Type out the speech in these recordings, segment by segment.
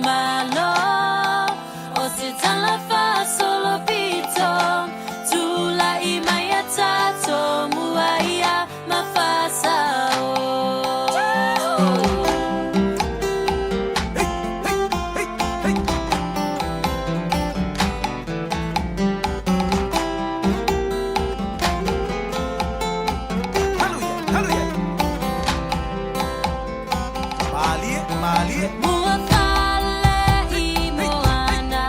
malo O se tala faasolo pito Tula'i mai a tatou mua ia ma Fasao. Mua fale i moana,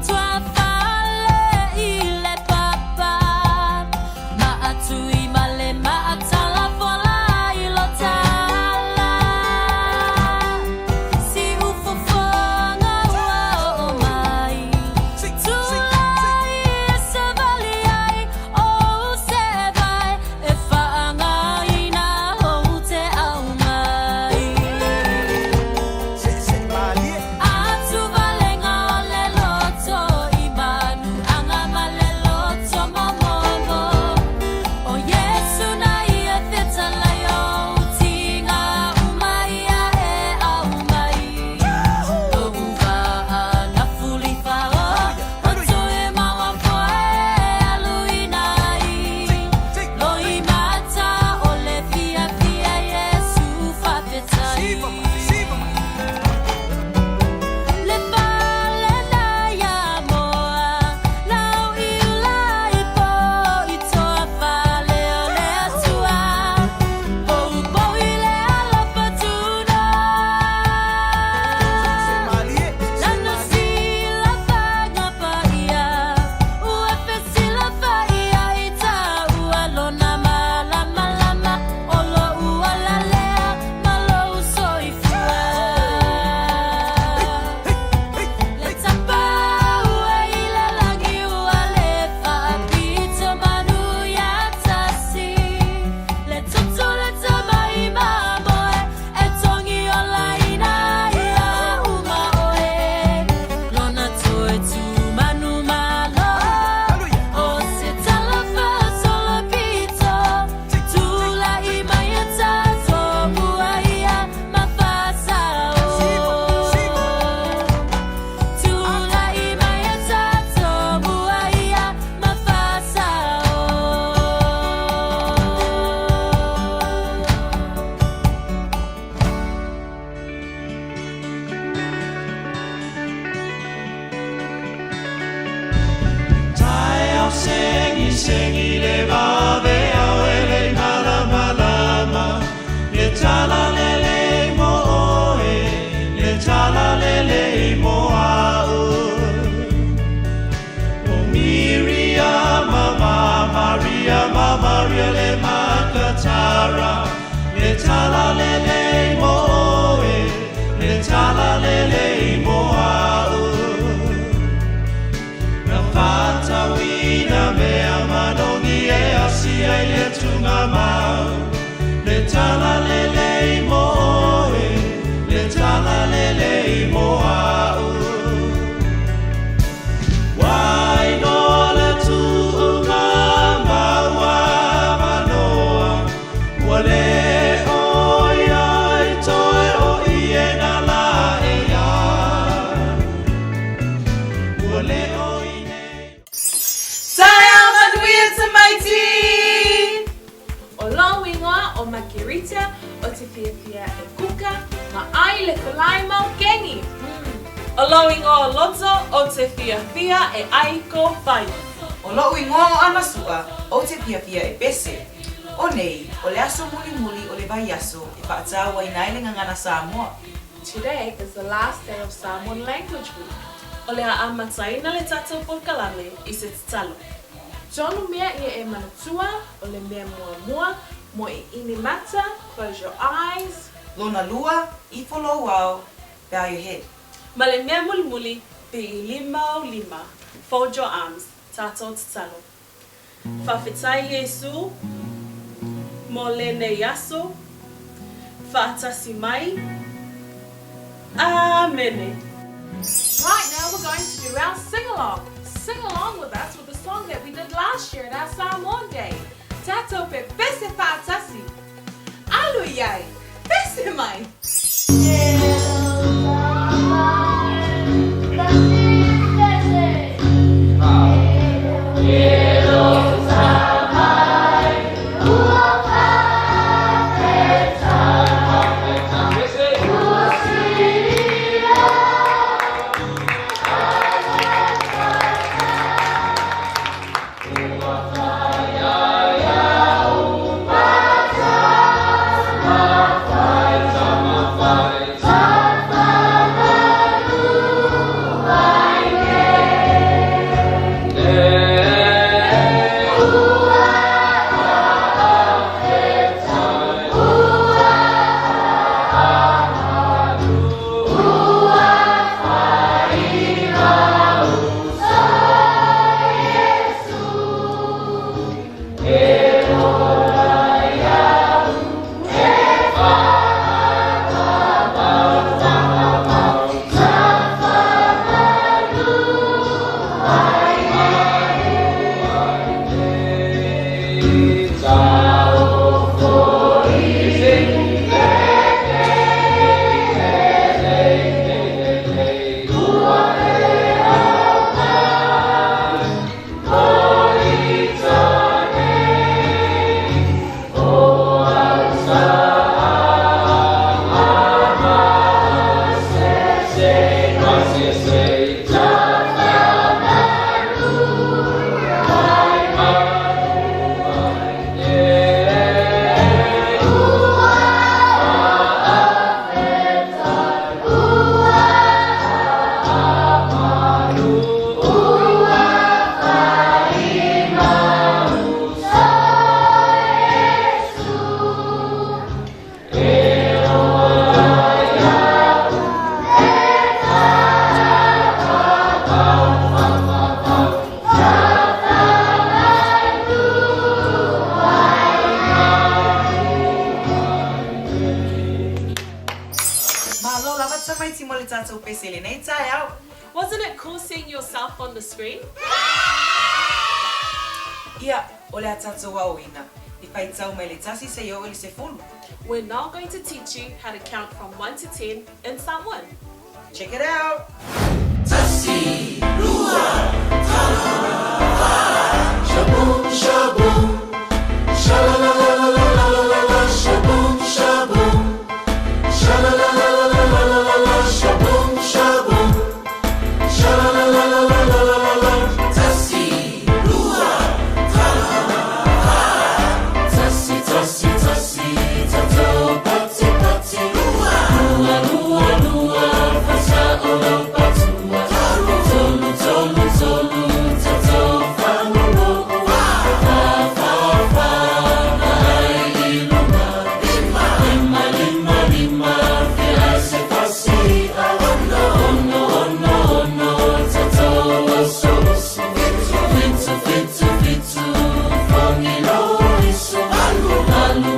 tua fale i le papa, Maatui ma le maatala fola i lo tala, Siu fofoga ua oo mai, Tulai e savali ai ou sevae e faagaina ou te au mai. Atu valega o le loto i manu anga ma le loto momomo O Iesu na ia fetalai ou tiga uma ia e au mai Lou vaa na fulifa o o toe maua foe alu ina ai Loi mata o le fiafia Iesu faafetai Le fale na ia moa lau i ula i po i toa fale o le Atua Poupou i le alofa tuna Lana silafaga paia Ua fesilafaia i taua lona malamalama O lou ola lea ma lou soifua Le tapa ua i le lagi ua le faapito manu ia tasi Le toto le tama i mamoe e tongi ola ina ia uma oe Lona toe tu manu malo O se tala faasolo pito Tula'i mai a tatou mua ia ma Fasao Tula'i mai a tatou mua ia ma Fasao. Taeao sengi sengi le vave ao e le malamalama Le tala lelei mo oe le tala lelei mo au O Miriama ma Maria ma Maria le makatara Le tala lelei mo oe le tala lelei mo au Na whātauina mea manongi e asi ai le tunga mau Le tala lelei mo oe, le tala lelei mo au Wai noa le tuunga maua manoa Ua le oi ai toe o ie na la e ia Ua le oi nei Taeao manuia tamaiti! O lou ingoa o Makerita o te fiafia e kuka ma ai le falai mau kengi. O lou ingoa o Loto o te fiafia e ai ko whai. O lo'u ingoa o Anasua, ou te fiafia e pese. O nei, o le aso mulimuli o le vaiaso e faatāuaina ai le gagana Samoa. Today is the last day of Samoan Language Week. O le a amataina le tatou polokalame i se tatalo. Tonu mea ia e manatua, o le mea muamua, mo e ini mata, close your eyes. Lona lua, ifo lou ao, bow your head. Ma le mea mulimuli, pii lima ou lima, fold your arms, tatou tatalo. Faafetai Iesu mo lenei aso, faatasi mai, Amene. Right now we're going to do our sing along. Sing along with us with the song that we did last year at our Samoan Day. Tatou pepese faatasi. Alu iai! Pese mai! Malo lava tamaiti mo le tatou pese i lenei taeao. Wasn't it cool seeing yourself on the screen? Ia, o le a tatou aoina e faitau mai le tasi seia oo i le sefulu. We're now going to teach you how to count from one to ten in Samoan. Check it out! Tasi, lua, tolu, fa, shaboom, shaboom, sha-la-la-la-la-la-la-la-la, shaboom, shaboom, sha-la-la-la-la-la-la-la-la, shaboom, shaboom, sha-la-la-la-la-la-la-la-la, tasi, lua, tolu, fa, tasi, tasi, tasi, tatou, pati, pati, lua, lua, lua, lua, fasa'o lau patua, tolu, tolu, tolu, tatou, fagogō, fa, fa, fa, vaai i luga, lima, lima, lima, feai se fasi'a, ono, ono, ono, tatou, oso, oso, fitu, fitu, fitu, fogi lou iso, valu, valu,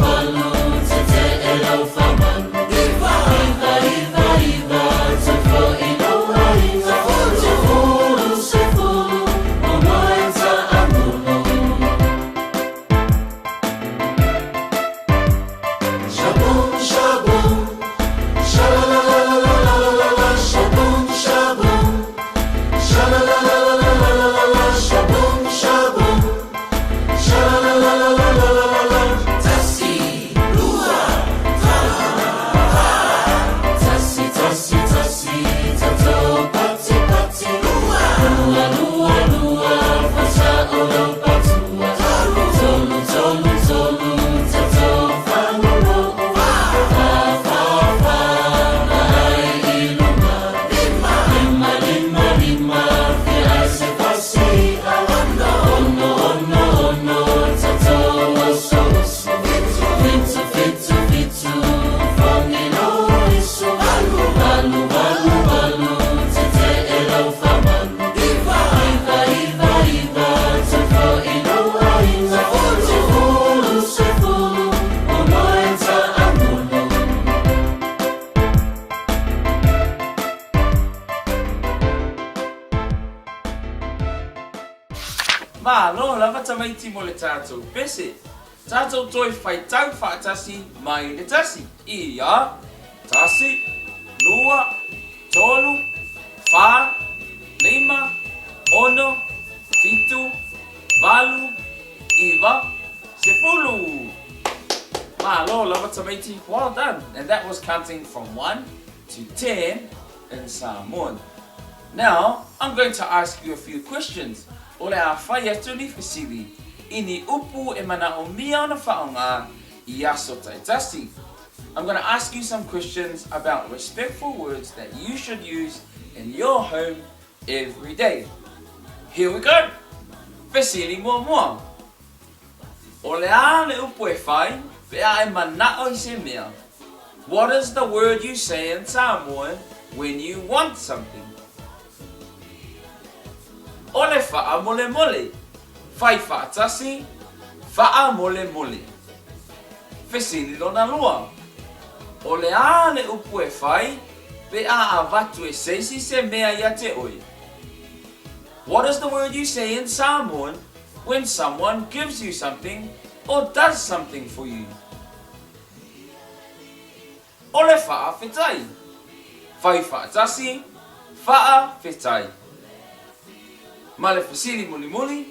valu, tete'e lau famalu, iva, iva, iva, toe fo'i lou aiga, sefulu, sefulu, momoe ta'agulo. Shaboom, shaboom, sha-la-la-la-la-la-la-la-la, shaboom, shaboom, sha-la-la-la-la-la-la-la-la, shaboom, shaboom, sha-la-la-la-la-la-la-la-la, tasi, lua, tolu, fa, tasi, tasi, tasi, tatou, pati, pati, lua, lua, lua, lua, fasa'o lau patua, tolu, tolu, tolu, tatou, fagogō, fa, fa, fa, vaai i luga, lima, lima, lima, feai se fasi'a, ono, ono, ono, tatou, oso, oso, fitu, fitu, fitu, fogi lou iso, valu, valu, valu, tete'e lau famalu, iva, iva, iva, toe fo'i lou aiga, sefulu, sefulu, momoe ta'agulo. Malo lava tamaiti mo le tatou pese. Tatou toe faitau faatasi mai le tasi. Ia, tasi, lua, tolu, fa, lima, ono, fitu, valu, iva, sefulu. Malo lava tamaiti, well done. And that was counting from 1 to 10 in Samoan. Now, I'm going to ask you a few questions. O le a fai atu ni fesili i ni upu e mana'omia ona fa'aoga i aso taitasi. I'm going to ask you some questions about respectful words that you should use in your home every day. Here we go! Fesili muamua. O le a le upu e fai pe a e mana'o i se mea? What is the word you say in Samoan when you want something? O le fa'amolemole. Fai fa'atasi, fa'amolemole. Fesili lona lua. O le a le upu e fai pe a avatu e seisi se mea ia te oe? What is the word you say in Samoan when someone gives you something or does something for you? O le fa'afetai. Fai fa'atasi, fa'afetai. Ma le fesili mulimuli,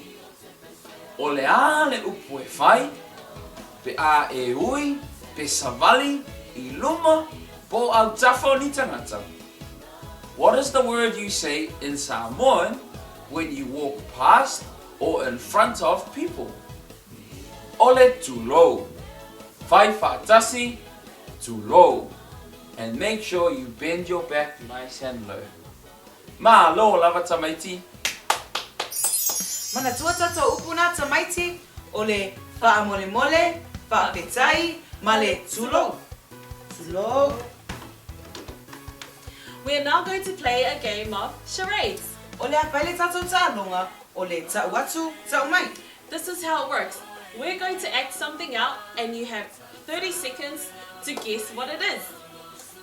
o le a le upu e fai, pe a e ui, pe savali, i luma, po o autafa o ni tagata? What is the word you say in Samoan when you walk past or in front of people? O le tulou. Fai fa'atasi, tulou. And make sure you bend your back nice and low. Malo lava tamaiti! Manatua tatou upu na tamaiti, o le fa'amolemole, fa'afetai, ma le tulou. Tulou. We are now going to play a game of charades. O le a fai le tatou ta'aloga, o le ta'u atu, ta'u mai. This is how it works. We're going to act something out and you have 30 seconds to guess what it is.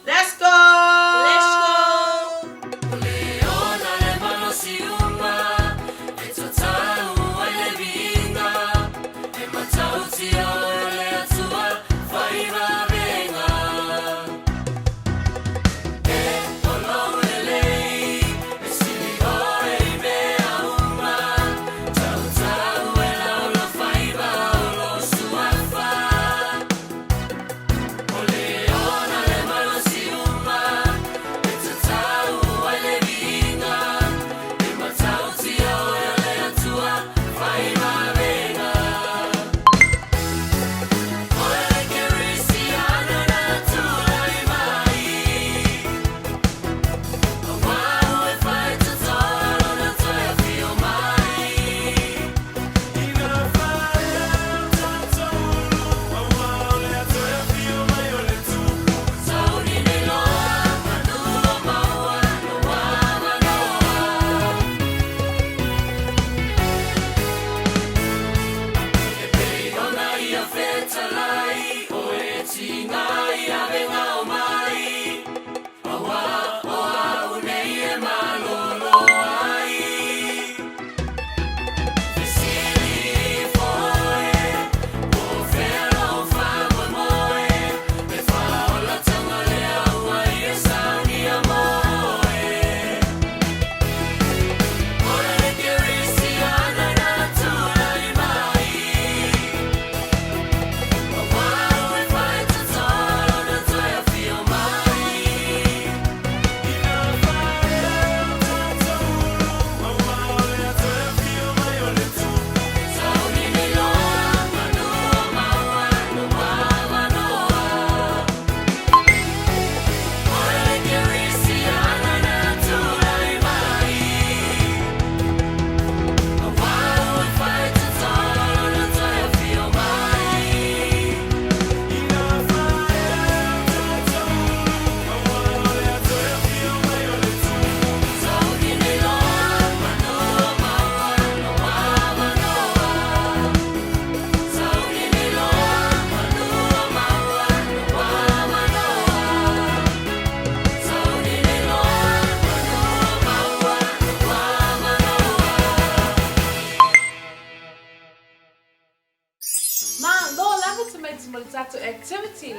Let's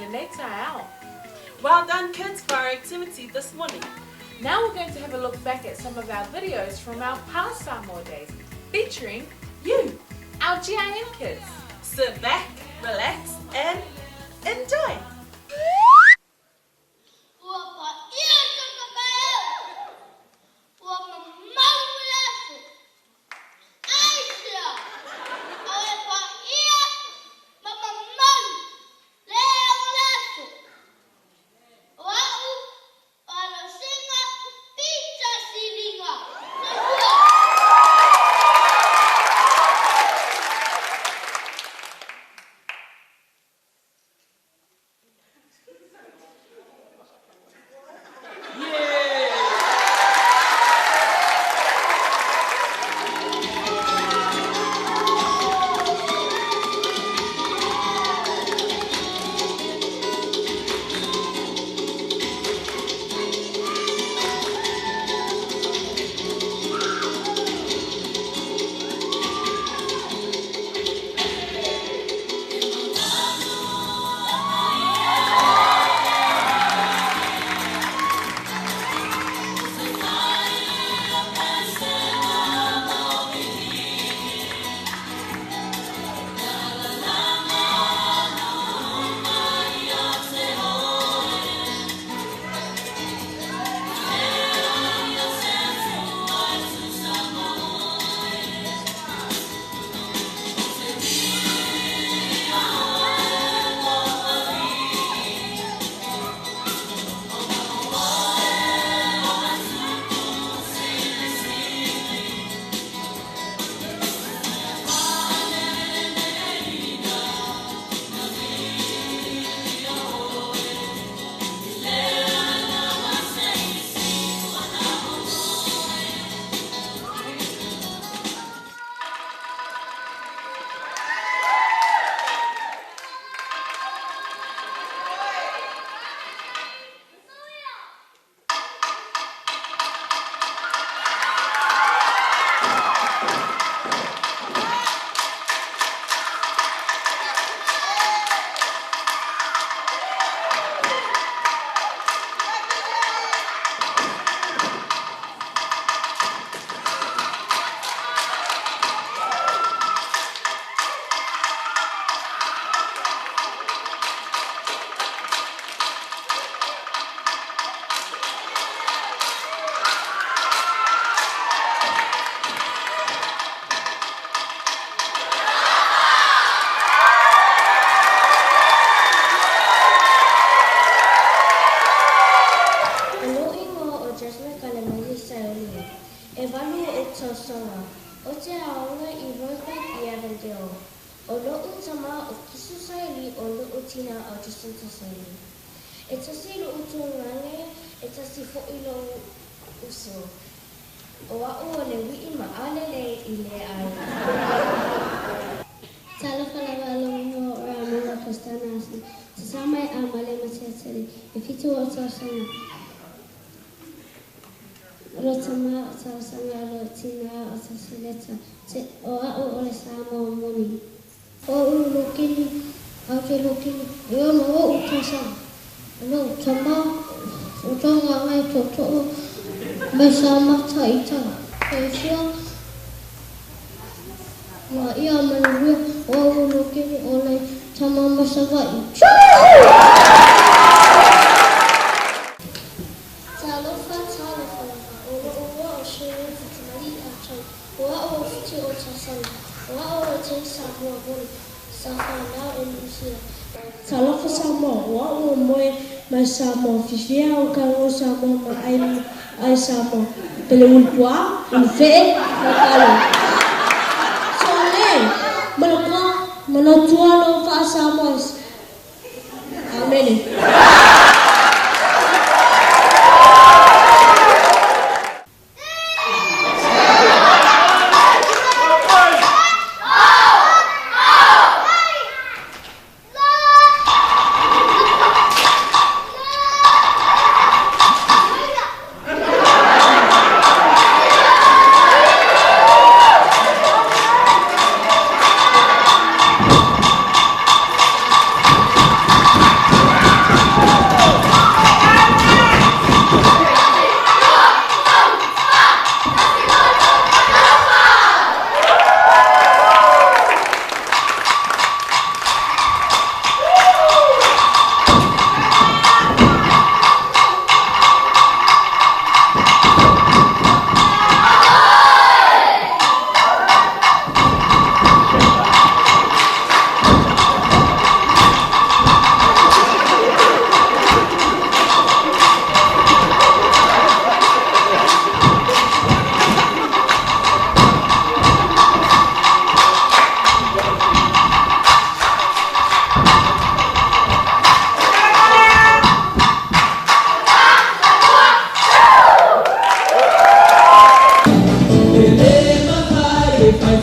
lenei taeao. Well done kids for our activity this morning. Now we're going to have a look back at some of our videos from our past Samoa Days featuring you, our GIM kids. Sit back, relax and enjoy! Ua paia le kakaeo! Ua mamalu le aso! Aisea! Awe paia ma mamalu le ao le aso! O a'u o Alosina Peter Siliga. Soifua! O lou igoa o Jasmine Kalemeli Saeolio. E walu o'u tausaga. Ou te aoga i Rosebank i Avondale. O lo'u tama o Kisu Saeoli o lo'u tina o Jacinta Saeoli. E tasi lo'u tungane, e tasi fo'i lo'u uso. O a'u o le wi'i ma'alelei i le aiga. Talofa lava lou igoa o Ramona Costana Asi. Sasā mai a Malema Seatele. E fitu o'u tausaga. O lou tama o Talosaga o lou tina o Tasileta. O a'u o le Samoa moni. O a'u o Lokeni, Aute Lokeni, e ono o'u tausaga. O lou tama o Togagae Tootoo mai Samata i Taga. Soifua ma ia manuia, o a'u o Lokeni o nai tama mai Savaii. Talofa, talofa lava, o lou igoa o Sharon Fatimali'i Achau, o a'u o Fiti o tausaga, o a'u o Tei Samoa moni, sa fanau i Niu Sila. Talofa Samoa, o a'u o Moe mai Samoa, fifia au kago Samoa ma ai ai Samoa, pele ulu puaa, ulu fe'e, ma kalo. Sole, manakoa, manatua lou faa Samoa. Amene.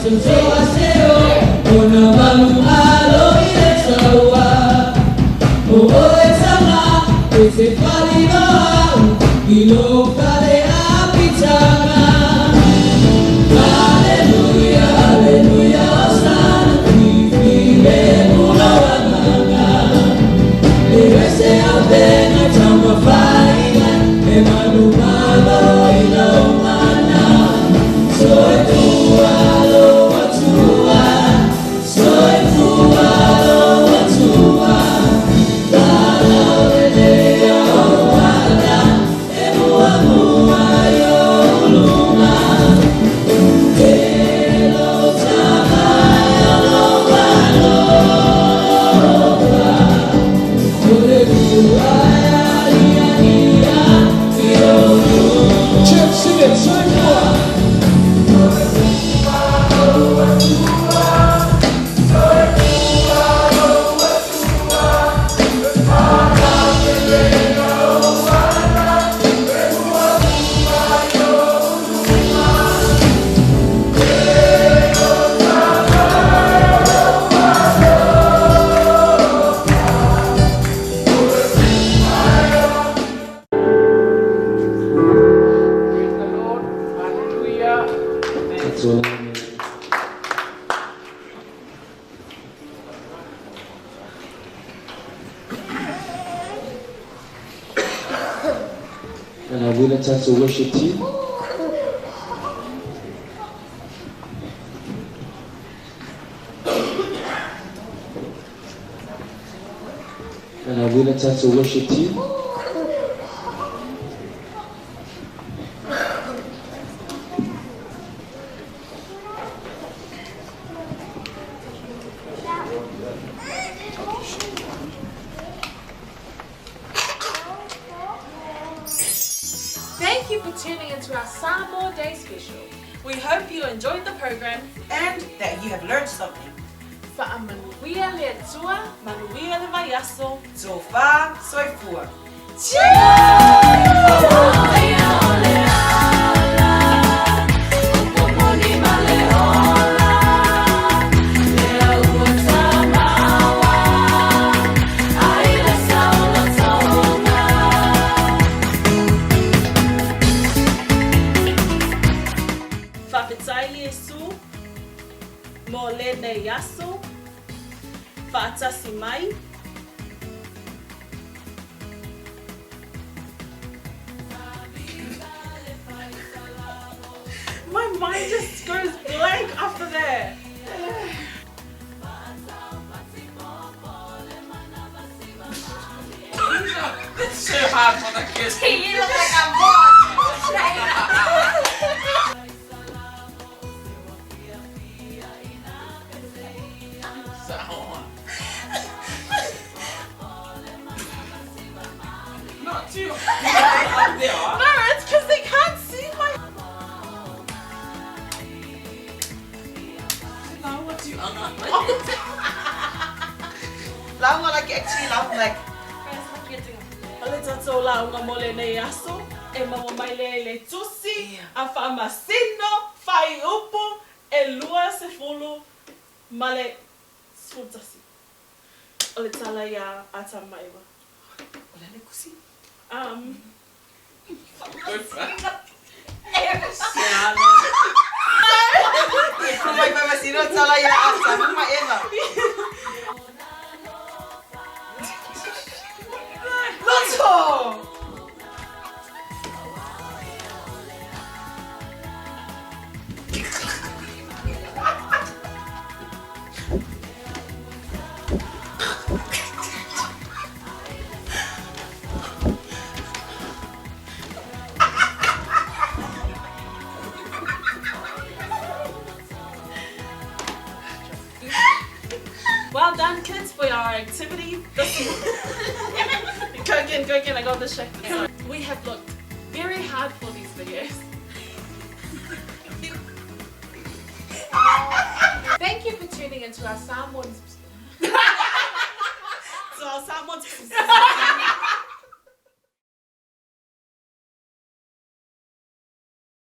Praise the Lord. Hallelujah. And I will attach a worship team. And I will attach a worship team. Thank you for tuning into our Samoa Day special. We hope you enjoyed the program. And that you have learned something. Fa'amanuia le Atua. Manuia le vaiaso. Tofa soifua. Fa'afetai Iesu mo lenei aso, fa'atasi mai. My mind just goes blank after that. It's so hard for the kids. You look like a boss. Samoa. Not too up there. No, it's because they can't see my. What you Lauga like actually lauga like O le tatou lauga mo lenei aso, e maua mai lea i le Tusi a Faamasino Faaiupu e 20 ma le 11. O le tala ia a Tama ma Eva. O le a le kusi? Mai Faamasino tala ia a Tama ma Eva. Loto! Well done, kids, for your activity this Go again, go again, I got distracted. Sorry. We have looked very hard for these videos. Thank you for tuning into our Samoan So, someone's.